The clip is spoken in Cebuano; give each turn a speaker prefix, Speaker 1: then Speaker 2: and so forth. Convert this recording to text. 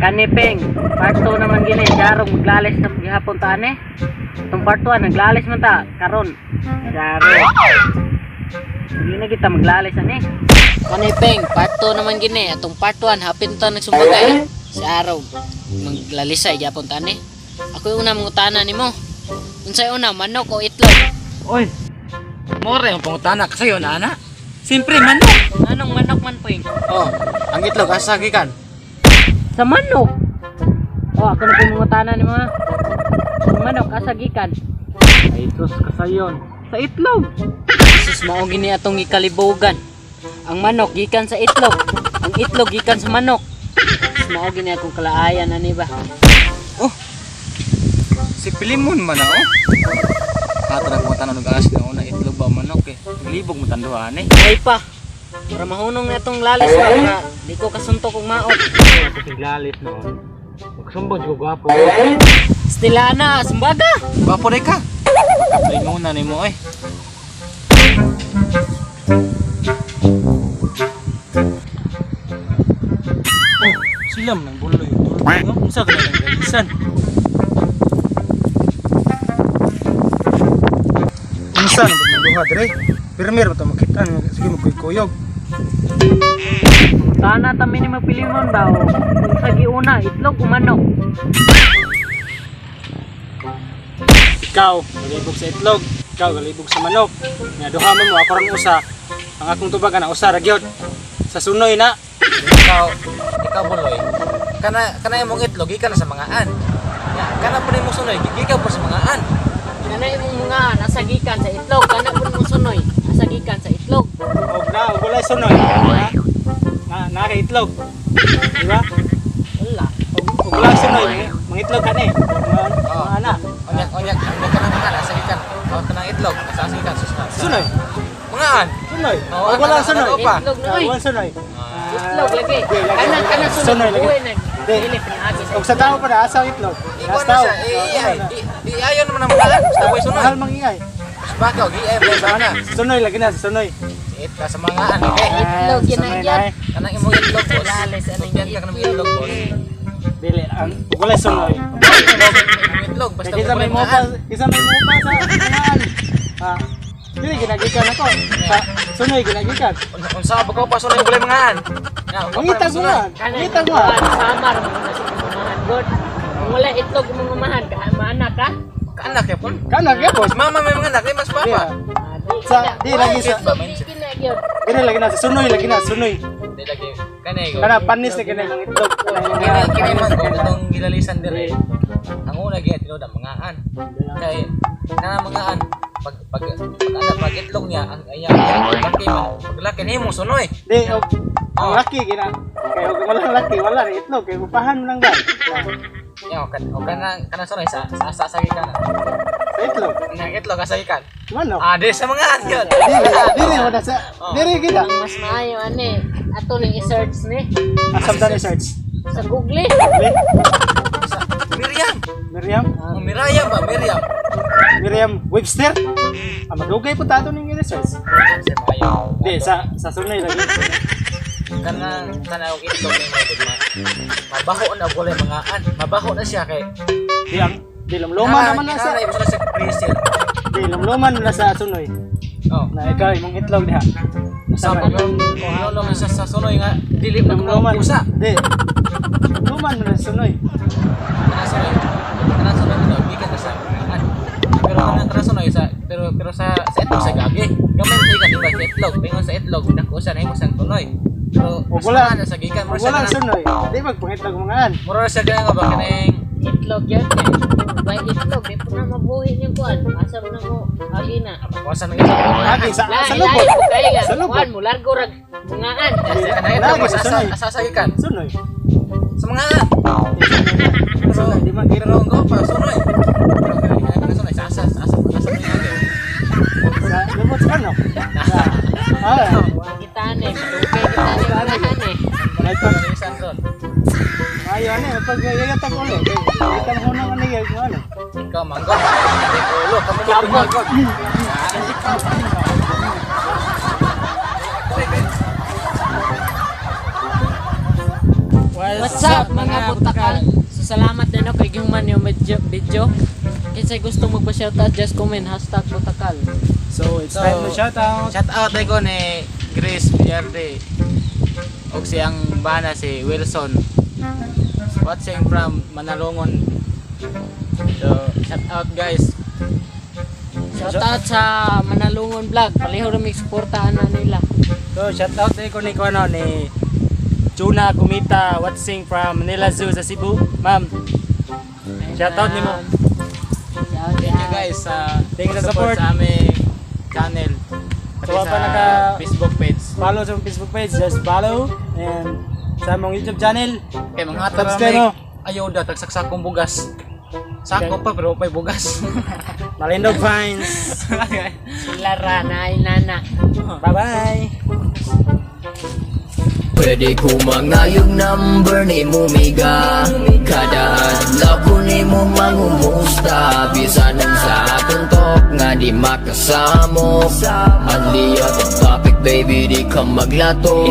Speaker 1: Kaniping, part 2 naman gini, Jarong maglalis na gihapon ta ani. Itong part 1 naglalis man ta karon. Jaro. Hindi na kita maglalis ani. Kaniping, part 2 naman gini, atong part 1 hapin ta nagsumbagay. Si Arog maglalisay gihapon ta ani. Ako yung una mangutana nimo. Unsay una, manok o itlog?
Speaker 2: Oy, more ang pangutana ka sa'yo, na. Siyempre, manok.
Speaker 1: Anong manok man po?
Speaker 2: Oh, ang itlog, asa gikan?
Speaker 1: Sa manok. Oh, ako na po mangutana nimo ha. Ang manok asa gikan?
Speaker 2: Ay, sus, kasayon. Sa itlog.
Speaker 1: Sus, mao gini atong gikalibugan. Ang manok gikan sa itlog. Ang itlog gikan sa manok. Sus, mao gini akong kalaayan ani ba.
Speaker 2: Oh, si Pilimon man na, oh. Ato na pangutana nung alas na una, itlog ba o manok eh. Naglibog mo tanduhan eh.
Speaker 1: Ay pa. Para mahunong na itong lalis ba para di ko kasuntok og maot.
Speaker 2: Ako si Lalis noon. Magsumbong ko gwapo.
Speaker 1: Stila na, sumbaga.
Speaker 2: Gwapo rin ka. Kaplimunan ni mo eh. Oh, sila man ang buloy. Tulog no? Unsa ka na ng galisan?
Speaker 3: Unsa na ba duha dire? Pirmir ba ta makita sige magkuyog.
Speaker 1: Sana ta ni magpilimon ba o kung sa giuna itlog o manok.
Speaker 3: Ikaw galibog sa itlog, ikaw galibog sa manok. Nga duha man mo ako rang usa. Ang akong tubag ana usa ra gyud. Sa sunoy na.
Speaker 2: Ikaw, ikaw buloy. Kana kana imong itlog gikan na sa mga an. Ya, kana pa imong sunoy gikan pa sa mga an.
Speaker 1: Kana imong mga nasa gikan sa itlog, kana pud mong sunoy, nasa gikan sa itlog.
Speaker 3: Og na og walay sunoy. Ha? Na na kay itlog. Di ba?
Speaker 1: Wala.
Speaker 3: Og wala sunoy, mangitlog ka ni. Mga ana.
Speaker 2: Unya unya unya kana mga an asa gikan. O kanang itlog asa asa gikan sus.
Speaker 3: Sunoy.
Speaker 2: Mga an.
Speaker 3: Sunoy.
Speaker 2: Oo,
Speaker 3: Og wala
Speaker 2: ana,
Speaker 3: sunoy.
Speaker 2: ana, pa.
Speaker 1: Itlog na oy.
Speaker 3: Wala sunoy.
Speaker 1: Itlog lagi.
Speaker 3: Di, lagi.
Speaker 1: Kana kana sunoy.
Speaker 3: Sunoy lagi.
Speaker 1: Buhi na.
Speaker 3: Di.
Speaker 1: Dili pinaagi sa
Speaker 3: Og sa tao pa na asa ang itlog.
Speaker 2: Ikaw
Speaker 3: Asa
Speaker 2: na
Speaker 3: tao.
Speaker 2: siya. Eh, di di ayon naman ang mga an. Basta boy sunoy.
Speaker 3: Mahal mangingay.
Speaker 2: Mas bakaw gi ay boy sana.
Speaker 3: Sunoy lagi na, sunoy.
Speaker 2: It ka sa mga an. Okay.
Speaker 1: Itlog yun na
Speaker 3: Sunoy
Speaker 1: yan.
Speaker 3: na eh.
Speaker 2: Kanang imong itlog boss.
Speaker 1: Lalis, anong
Speaker 2: Tugyan ka kanang itlog boss.
Speaker 3: Dili ang og walay sunoy.
Speaker 2: Imong itlog basta
Speaker 3: Kaya kisa may
Speaker 2: boy mga
Speaker 3: mopa,
Speaker 2: an.
Speaker 3: kisa may mopa sa kanaan. Ah, dili ginagikan ako. Sa sunoy ginagikan.
Speaker 2: Unsa ba ko pa sunoy walay mga an. Ya,
Speaker 3: Mangita ko nga.
Speaker 1: Kana
Speaker 3: Mangita ko nga.
Speaker 1: Samar mo na sa umahan god. Kung wala itlog imong umahan ka maanak ka.
Speaker 2: Kaanak ya pon.
Speaker 3: Kana gyapon.
Speaker 2: Mas mama may mga anak, di mas papa.
Speaker 3: Yeah.
Speaker 1: Ah, di
Speaker 3: Di lagi sa-
Speaker 1: itlog di kina gyud.
Speaker 3: Dili lagi na sa sunoy lagi na sunoy.
Speaker 2: Di lagi kani go.
Speaker 3: Kana panis na kini ang itlog.
Speaker 2: Kini kini man ko itong gilalisan dire. Ang una gyud tinuod ang mga an. Kay kana mga an pag pag pag ana pag itlog niya ang iya laki man. Pag laki nimo sunoy.
Speaker 3: Di og ang laki gina. Kay og walang laki wala rin itlog kay upahan mo lang ba.
Speaker 2: Ya kan o kana kana sunoy sa sa sa sa gikan.
Speaker 3: Sa itlog.
Speaker 2: Ang itlog asa gikan.
Speaker 3: Mano?
Speaker 2: Ah, di sa mga an yun.
Speaker 3: Dili dili wala sa dili gina.
Speaker 1: Ang mas maayo ani ato ning i-search ni
Speaker 3: Asam ta ni search.
Speaker 1: sa Google.
Speaker 2: Sa Miriam.
Speaker 3: Miriam,
Speaker 2: Oh, Miriam ba Miriam?
Speaker 3: Miriam Webster. Ah, madugay po tato ning research.
Speaker 2: Sa maayo.
Speaker 3: Di sa sa sunoy lagi.
Speaker 2: Kana kana og itlog ni mo mabaho na og walay mga an. Mabaho na siya kay
Speaker 3: Di ang di lumluman naman na sa
Speaker 2: Kana sa freezer.
Speaker 3: di lumluman na sa sunoy.
Speaker 2: Oh.
Speaker 3: Na ikaw imong itlog diha.
Speaker 2: Sa pag lolo sa sa sunoy nga dili na
Speaker 3: Lumluman.
Speaker 2: kusa.
Speaker 3: Di. Lumluman na sa sunoy.
Speaker 2: Kana sunoy. Kana sunoy dito gikan na sa an. Pero kana kana sunoy sa pero pero sa sa itlog sa gagi. Gamay mo sa ikan di ba sa itlog. Ingon sa itlog nakusa na imo sang tunoy. Pero
Speaker 3: Og wala
Speaker 2: na sa gikan
Speaker 3: og wala sunoy. Di magpangitlog mga an.
Speaker 2: Mura siya ganang nga ba kanang
Speaker 1: Itlog yun kay. May itlog di po na mabuhi niyang kuan. Asa mo na mo agi na.
Speaker 2: kusa ng itlog.
Speaker 3: Agi sa sa
Speaker 1: Lahi
Speaker 3: lubot.
Speaker 1: lahi po kayo nga.
Speaker 3: Sa lubot.
Speaker 1: Kuan mo largo rag mungaan.
Speaker 2: Kanang itlog
Speaker 3: Lagi
Speaker 2: sa
Speaker 3: sa sunoy.
Speaker 2: sa sa gikan.
Speaker 3: Sunoy.
Speaker 2: Sa mga an.
Speaker 3: Pero
Speaker 2: Pero
Speaker 3: di man
Speaker 2: pero ang pa sunoy. Pero kana kana sunoy sa asa sa asa sa
Speaker 3: sa lubot sa ano. Ah,
Speaker 1: Wa kita ni, madugay kita ni unahan eh.
Speaker 3: wala pa.
Speaker 2: Ron.
Speaker 3: Ayo ani pag yayatag ulo. Kay kita mo nang ano yung ano.
Speaker 2: Ikaw manggot. Ulo, kamu manggot.
Speaker 1: What's up mga Nga butakal. So salamat din, no, kay gihuman yung video. Kinsay gusto magpa-shoutout, just comment #butakal.
Speaker 3: So, it's
Speaker 2: So,
Speaker 3: time to shout out.
Speaker 2: Shout out ko ni Grace Villarde og siyang bana si Wilson. Watching from Manalongon. So, shout out, guys.
Speaker 1: Shoutout sa Manalungon Vlog. Paliho ra mig suportahan na nila.
Speaker 3: So, shout out ko ni kuno ni Juna Kumita watching from Manila Zoo sa Cebu. Ma'am, shout out nimo.
Speaker 1: Shout
Speaker 2: Thank you
Speaker 1: out.
Speaker 2: guys sa
Speaker 3: Thank you sa
Speaker 2: support
Speaker 3: support.
Speaker 2: sa aming channel. Pati
Speaker 3: So,
Speaker 2: sa
Speaker 3: pa
Speaker 2: Facebook page.
Speaker 3: Follow sa among Facebook page, just follow, and sa among YouTube channel.
Speaker 2: Kay mga
Speaker 3: Subscribe mo.
Speaker 2: Ayuda tagsaksakong bugas. Sako pa pero pay bugas.
Speaker 3: Malindog Vines.
Speaker 1: Sila ra na inana.
Speaker 3: Bye-bye.
Speaker 4: Pwede ko mangayog number ni Mumiga. Kada adlaw ko ni mo mangumusta. Bisan ang sa atong talk nga di makasamok. Only out of topic, baby, di ka maglato.